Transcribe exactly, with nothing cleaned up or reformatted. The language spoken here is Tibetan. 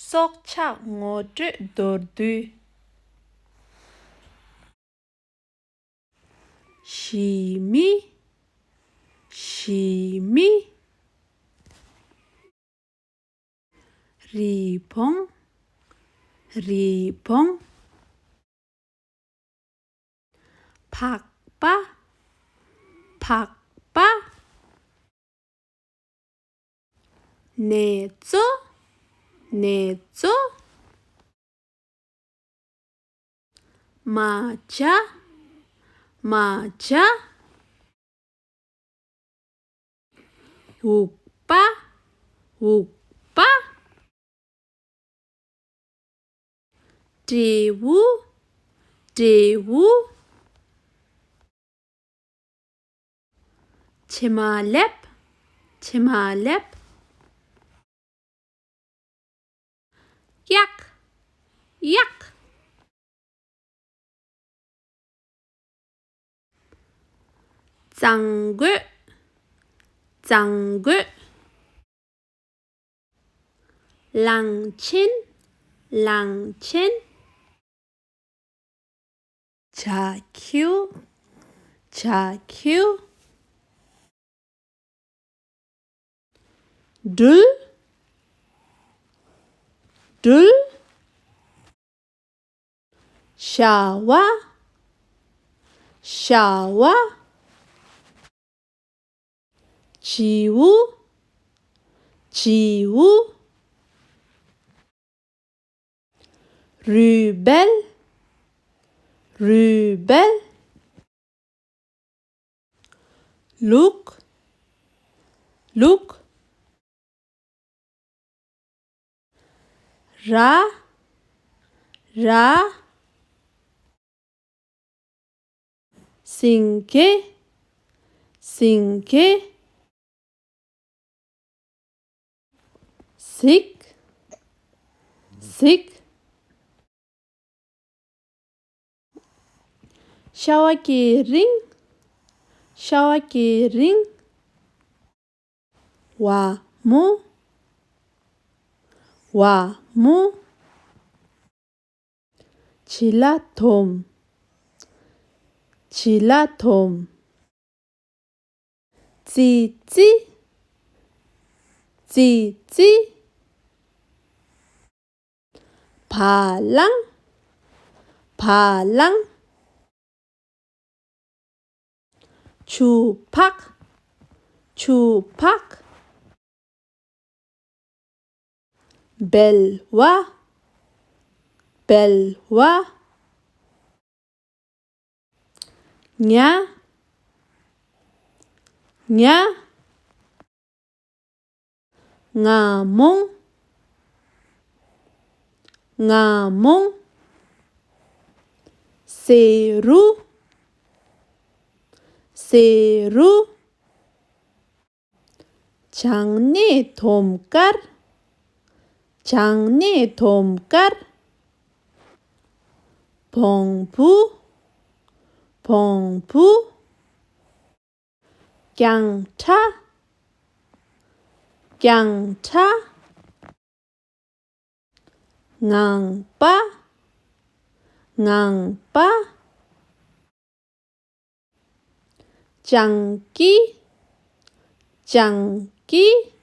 སྲོག་ཆགས་ངོ་སྤྲོད་མདོར་བསྡུས། ཞི་མི། ཞི་མི། རི་བོང་། རི་བོང་། ཕག་པ། ཕག་པ། ནེ་ཙོ། ནེ་ཙོ། རྨ་བྱ། རྨ་བྱ། འུག་པ། འུག་པ། སྤྲེའུ། སྤྲེའུ། ཕྱེ་མ་ལེབ། ཕྱེ་མ་ལེབ། གཡག་གཡག་གཙང་གོས། གཙང་གོས། གླང་ཆེན། གླང་ཆེན། བྱ་ཁྱིའུ། བྱ་ཁྱིའུ། སྦྲུལ། སྦྲུལ། ཤ་བ། ཤ་བ། བྱིའུ། བྱིའུ། རུས་སྦལ། རུས་སྦལ། ལུག་ལུག་ར། ར། སེང་གེ་སེང་གེ་གཟིག་གཟིག་ཤ་བ་ཀེ་རིང་། ཤ་བ་ཀེ་རིང་། ཝ་མོ། ཝ་མོ། བྱི་ལ་དོམ། བྱི་ལ་དོམ། ཙི་ཙི། ཙི་ཙི། བ་གླང་། བ་གླང་། ཆུ་ཕག་ཆུ་ཕག་སྦལ་བ། སྦལ་བ། ཉ། ཉ། ང་མོང་། ང་མོང་། བསེ་རུ། བསེ་རུ། བྱང་སྣེ་དོམ་དཀར། བྱང་སྣེ་དོམ་དཀར། བོང་བུ། བོང་བུ། རྒྱང་ཁྲ། རྒྱང་ཁྲ། ངང་པ། ངང་པ། སྤྱང་ཀི། སྤྱང་ཀི།